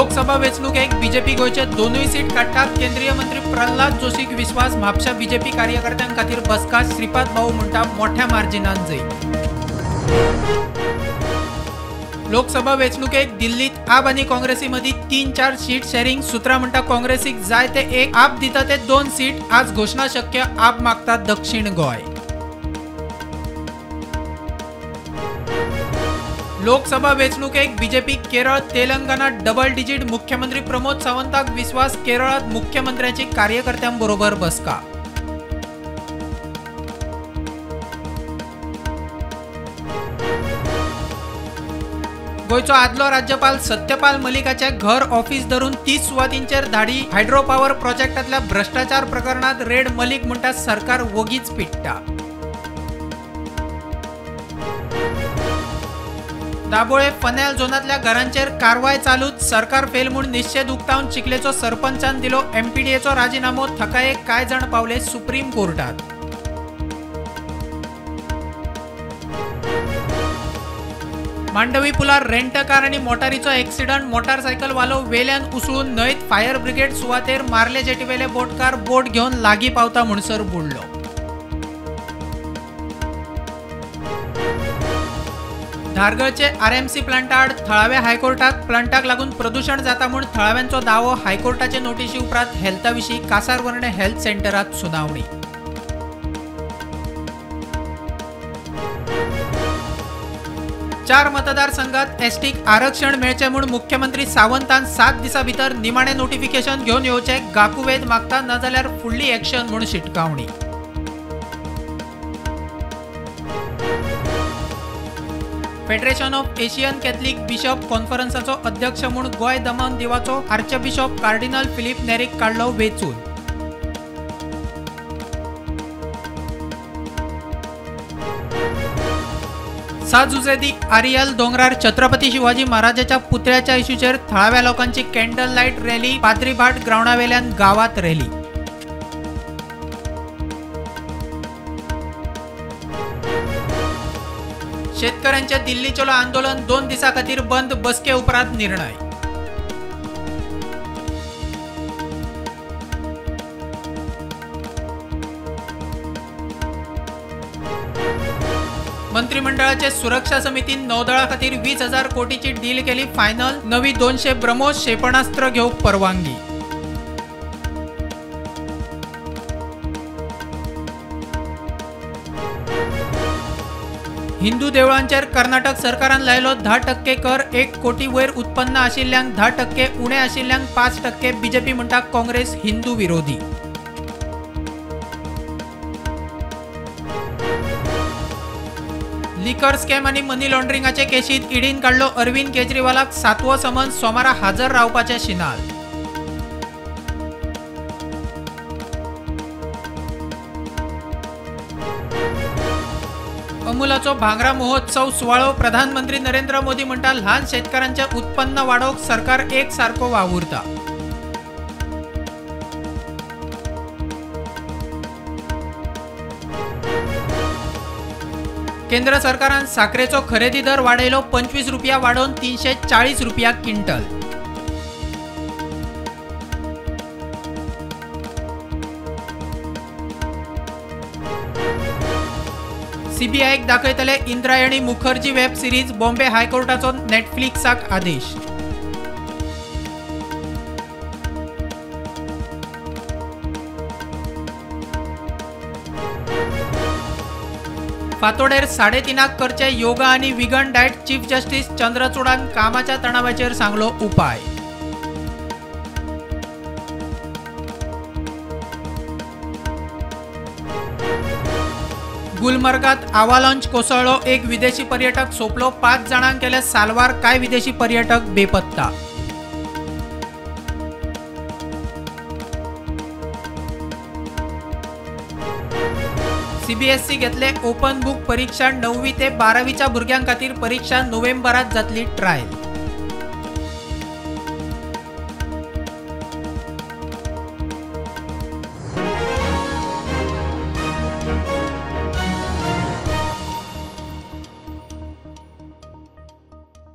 लोकसभा वेंचणुकेक बीजेपी गोंयचे दोनूय सीट काडटात। केंद्रीय मंत्री प्रल्हाद जोशीक विस्वास। म्हापशा बीजेपी कार्यकर्त्यां खातीर बसका। श्रीपाद भाऊ म्हणटा मोठ्या मार्जिनान जैत। लोकसभा वेंचणुकेक दिल्लीत आप आनी काँग्रेसी मदीं 3-4 सीट शेरिंग। सूत्रां म्हणटा काँग्रेसीक जाय ते 1, आप दिता ते 2 सीट। आज घोशणा शक्य। आप मागता दक्षिण गोंय। लोकसभा वेंचणुकेक BJP Kerala Telangana double digit. मुख्यमंत्री प्रमोद सावंताक विस्वास। केरळात मुख्यमंत्र्यांची कार्यकर्त्यांबरोबर बसका। गोंयचो आदलो राज्यपाल सत्यपाल मलिकाचे घर ऑफिस धरून 30 सुवातींचेर धाडी। हायड्रो पावर प्रोजेक्टांतल्या भ्रष्टाचार प्रकरणात रेड। मलिक म्हणटा सरकार वोगीच पिट्टा। दाबोळे फनेल झोनांतल्या घरांचेर कारवाय चालूच। सरकार फेल म्हूण निशेध उक्तावन चिखलेचो सरपंचान दिलो एमपीडीएचो राजिनामो। थकाये कांय जाण पावले सुप्रीम कोर्टात। मांडवी पुलार रेंटकार आनी मोटारीचो एक्सिडंट। मोटारसायकल वालो वेल्यान उसळून न्हंयत। फायर ब्रिगेड सुवातेर मारले जेटीवेले बोटकार बोट घेवन लागीं पावता म्हणसर बुडलो। धारगळचे आरएमसी प्लांटा आड थळाव्या हायकोर्टात प्लांटाक लागून प्रदूषण जाता म्हूण थळाव्यांचो दावो। हायकोर्टाचे नोटिशी उपरांत हेल्था विशीं कासारवर्णे हेल्थ सेंटरात सुनावणी। चार मतदारसंघात एसटीक आरक्षण मेळचें म्हूण मुख्यमंत्री सावंतान 7 दिसां भितर निमाणें नोटिफिकेशन घेवन येवचें। गाकुवेद मागता, नाजाल्यार फुडली एक्शन म्हूण शिटकावणी। Federation of Asian Catholic bishop कॉन्फरन्साचो अध्यक्ष म्हूण गोंय दमण दिवाचो आर्चबिशप कार्डिनल फिलीप नेरीक काडलो वेंचून। साजुजेदी आरियल दोंगरार छत्रपती शिवाजी महाराजाच्या पुतळ्याच्या इश्यूचेर थळाव्या लोकांची कॅन्डल लायट रॅली। पाद्रीभाट ग्रावंडावेल्यान गावात रॅली। शेतकऱ्यांचे दिल्ली चलो आंदोलन 2 दिसां खातीर बंद। बसके उपरांत निर्णय। मंत्रिमंडळाचे सुरक्षा समितीन नौदळा खातीर 20,000 कोटीची डील केली फायनल। नवी 200 ब्रह्मोस क्षेपणास्त्र घेवंक परवानगी। हिंदू देवळांचेर कर्नाटक सरकारान लायलो 10% कर। 1 कोटी वयर उत्पन्न आशिल्ल्यांक 10%, उणें आशिल्ल्यांक 5%। बीजेपी म्हणटा काँग्रेस हिंदू विरोधी। लिकर स्कॅम आनी मनी लॉन्ड्रिंगाचे केशीत ईडीन काडलो अरविंद केजरीवालाक 7वो समन्स। सोमारा हाजर रावपाचे शिनाल। अमुलाचो भांगरा महोत्सव सुवाळो। प्रधानमंत्री नरेंद्र मोदी म्हणटा ल्हान शेतकारांचें उत्पन्न वाडोवंक सरकार एक सारको वावुरता। केंद्र सरकारान साखरेचो खरेदी दर वाडयलो। 25 रुपया वाडोवन 340 रुपया क्विंटल। सीबीआयक दाखयतले इंद्रायणी मुखर्जी वेब सिरीज। बॉम्बे हायकोर्टाचो नेटफ्लिक्साक आदेश। फातोडेर 3:30 करचे योगा आनी विगन डायट। चीफ जस्टीस चंद्रचूडान कामाच्या तणावाचेर सांगलो उपाय। गुलमर्गात आवालांच कोसळ्ळो, एक विदेशी पर्यटक सोंपलो। 5 जाणांक केले साल्वार, कांय विदेशी पर्यटक बेपत्ता। सीबीएसई घेतले ओपन बुक परीक्षा। 9वी ते 12वीच्या भुरग्यां खातीर परीक्षा नोव्हेंबरात जातली ट्रायल।